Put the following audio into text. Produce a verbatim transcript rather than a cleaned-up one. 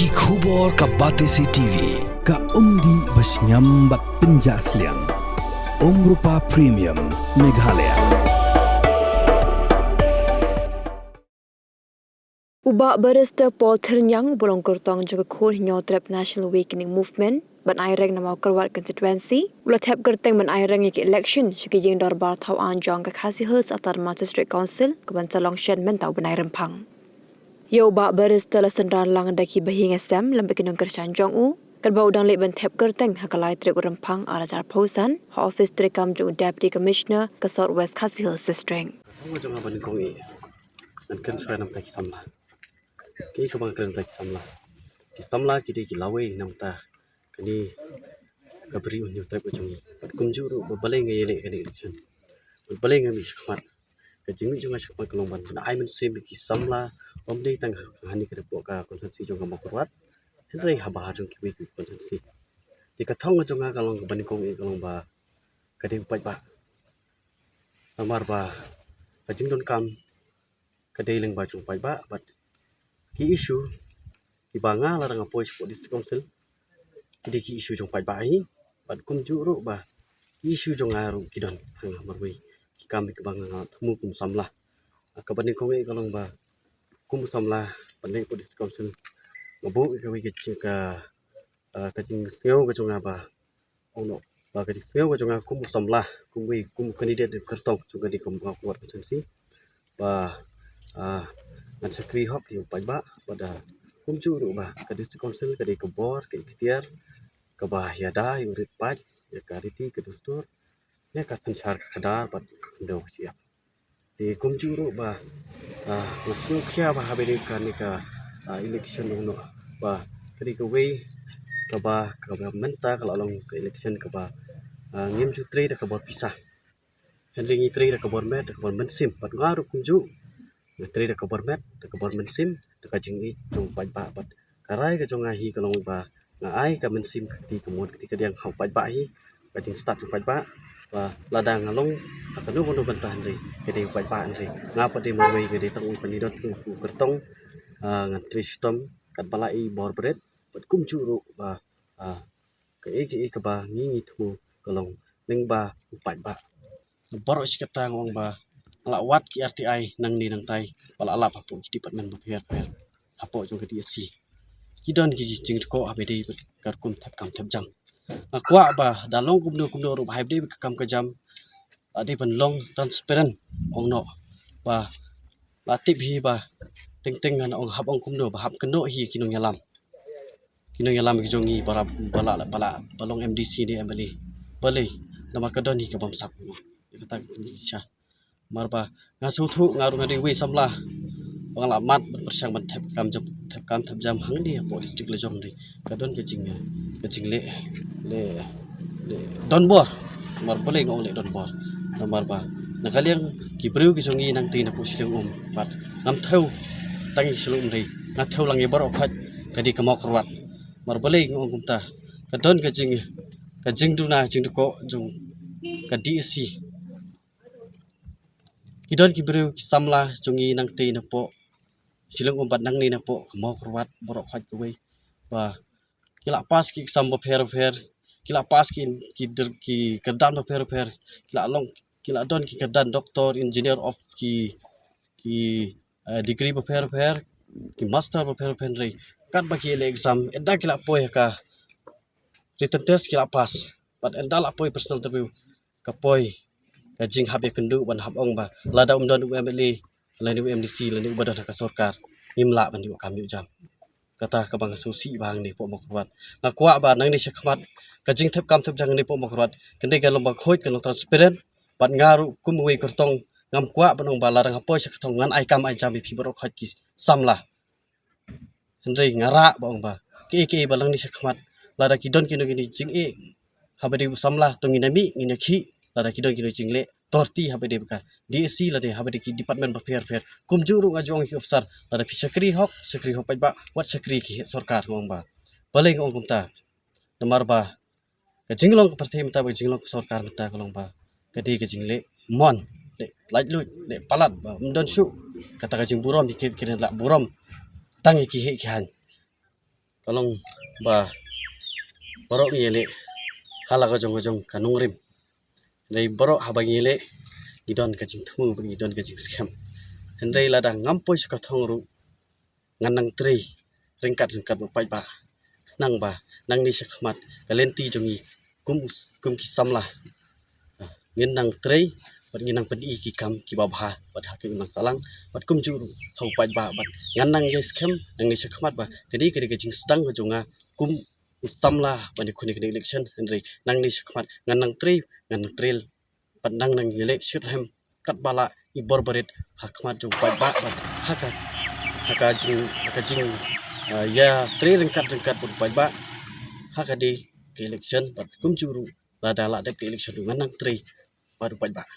Ki khubor ka Batesi T V, ka umdih ba shngiam bad pynjah sliang. Umrupa Premium, Meghalaya. U Bah Barrister Paul Thyrniang, ba long kyrtong jong ka khun Hynñiewtrep National Awakening Movement, ban ai reng na Mawkyrwat Constituency, u la thep kyrteng ban ai reng ïa ka election sha ka ïing dorbar thaw aiñ jong ka Khasi Hills Autonomous District Council, kaban sa long shen mynta u bnai Rymphang. Ïa u Bah Barrister la synran lang da ki bahaïing hasem lem bad ki nongkyrshan jong u, katba u dang leit ban thep kyrteng ha ka lai tarik u Rymphang arhajar arphew san, ha ophis treikam jong u Deputy Commissioner ka sor West Khasi Hills District. Ka thong ka jong nga ba nyngkong eh, ngan kren shuwa na bynta ki samla. Ki kaba nga kren na bynta ki samla, ki samla ki dei ki lawei na bynta kane ka bri u Hynñiewtrep ka jong ngi. Bad kumjuh ruh ba balei nga ïaleh kane election, bad balei nga mih shakhmat. Ka jingmih jong nga shakhmat ka long ban ai mynsiem ïa ki samla, ym dei tang hangne ka dei hapoh ka constituency jong ka Mawkyrwat, hynrei ha bahar jong kiwei kiwei ki constituency. Te ka thong ka jong nga ka long kaba nyngkong eh ka long ba ka dei u paidbah. Namar ba ka jingdonkam ka dei lyngba jong u paidbah, bad ki issue kiba nga la dang poi shapoh District Council ki dei ki issue jong u paidbah hi, bad kumjuh ruh ba ki issue jong nga ruh ki don ha nga marwei ki kam kiba nga thmu kum samla. Kaba nyngkong eh ka long ba kum samla ban leit hapoh District Council, nga buh ïa kawei ka jing ka, ah, ka jingsngew ka jong nga ba ong noh ba ka jingsngew ka jong nga kum u samla, kum uwei, kum u candidate kyrtong jong kane ka Mawkyrwat constituency, ba, ah, ngan shakri hok ïa u paidbah, bad, ah, kumjuh ruh ba ka District Council ka dei ka bor, ka iktiar kaba ïada ïa u rit paid, ïa ka riti ka dustur, ïa ka synshar ka khadar bad ka khyndew ka shyiap. Te kumjuh ruh ba, ah, nga sngewkhia ba haba ïadei kane ka, ah, election, ong noh ba ka dei kawei kaba, kaba mynta ka la long ka election kaba, ah, ngim ju trei da ka bor pisa, hynrei ngi trei da ka bor met, da ka bor mynsiem. Bad nga ruh kumjuh, nga trei da ka bor met, da ka bor mynsiem, da ka jingïeit jong u paidbah. Bad ka rai ka jong nga hi ka long ba nga ai ka mynsiem, ka kti kamon, ka kti kadiang ha u paidbah hi, ka jingstad jong u paidbah. Ba lada nga long ha kano kano bynta hynrei ka dei u paidbah hynrei. Nga pat dei marwei, nga dei tang u candidate, u kyrtong, ah, ngan trei shitom katba lah ïa i bor bret, bad kumjuh ruh ba, ah, kaei kaei kaba ngi ngi thmu ka long lyngba u paidbah. Baroh shi katta nga ong ba nga la wad ki R T I nangne nangtai ba la lap hapoh ki department bapher bapher hapoh jong ka D S C. Ki don ki jingtkoh haba ïadei bad ka rukom thep kam thep jam. Nga kwah ba da long kumno kumno ruh ba haba ïadei bad ka kam ka jam, la dei ban long transparent, ong noh ba la tip hi ba teng teng ngan ong hap ong kumno ba hap kynnoh hi ki nongïalam, ki nongïalam ki jong ngi ba la, ba la, ba la, ba long M D C ne M L A. Balei? Namar ka don hi ka bamsap. Ïa kata ka jingshisha. Namar ba nga sngewthuh nga ruh nga dei uwei samla ba nga la mad ban pyrshang ban thep kam jam, thep kam thep jam hangne hapoh district la jong dei. Ka don ka jing, ka jingleh, leh, leh donbor. Namar balei nga ong leh donbor? Namar ba na ka liang ki briew ki jong ngi nangtei napoh Shillong Um, bad ngam thew tang ïa Shillong Um dei, nga thew lang ïa baroh khoit ka dei ka Mawkyrwat. Namar balei nga ong kumta? Ka don ka jing, ka jingduna jingdkoh jong ka D S C. Ki don ki briew ki samla jong ngi nangtei napoh Shillong Um bad nangne napoh ka Mawkyrwat baroh khoit kawei ba ki la pass ki exam bapher bapher, ki la pass ki, ki der-, ki kyrdan bapher bapher, ki la long, ki la don ki kyrdan doctor, engineer of ki, ki, eh, degree bapher bapher, ki master bapher bapher, hynrei katba ki leh exam, ynda ki la poi ha ka written test ki la pass, bad ynda la poi personal interview ka poi ka jinghap ïakynduh ban hap ong ba lada um don u M L A lane u M D C lane uba don ha ka sorkar, ngim lah ban ïoh kam ïoh jam. Kata kaba nga sngewsih ba hangne hapoh Mawkyrwat. Nga kwah ba nangne shakhmat ka jingthep kam thep jam hangne hapoh Mawkyrwat kan dei ka long ba khuid, ka long transparent. Bad nga ruh kum uwei kyrtong ngam kwah ban ong ba lada nga poi sha ka thong ngan ai kam ai jam ïa phi baroh khoit ki samla. Hynrei nga rah ba ong ba kaei kaei ba nangne shakhmat lada ki don kino kino jingeh haba dei u samla, to ngin ïa mih, ngin ïa khih. Lada ki don kino jingleh torti haba dei bad ka D S C lane haba dei ki department bapher bapher. Kumjuh ruh nga ju ong ïa ki officer, lada phi shakri hok, shakri hok paidbah, wat shakri ki heh sorkar, nga ong ba. Balei nga ong kumta? Namar ba ka jinglong ka pyrthei mynta bad ka jinglong ka sorkar mynta ka long ba ka dei ka jingleh mon, leh laitluid, leh palat ba ym don shuh kata ka jingburom, ïa ki, ki lah burom tang ïa ki heh ki haiñ. ka long ba baroh ngi ïaleh ha la ka jong ka jong ka nongrim. Hynrei baroh haba ngi ïaleh ngi don ka jingthmu bad ngi don ka jingskhem. Hynrei lada ngam poi sha ka thong ruh, ngan nang trei ryngkat ryngkat bad u paidbah, khnang ba nangne sha khmat ka lynti jong ngi kum, kum ki samla, ah, ngin nang trei bad ngin nang pyni ki kam kiba bha bad ha ka imlang sahlang bad kumjuh ruh ha u paidbah. Bad ngan nang ïai skhem nangne sha khmat ba kane ka dei ka jingsdang ka jong nga kum u samla ban ïakhun ïa kane ka election. Hynrei nangne sha khmat ngan nang trei, ngan nang trei bad ngan nang ïaleh shitrhem katba lah i bor barit ha khmat jong u paidbah bad ha ka, ha ka jing, ha ka jing, ah, ïatrei ryngkat ryngkat bad u paidbah ha kane ka election. Bad kumjuh ruh lada lah dep ka election ruh ngan nang trei bad u paidbah.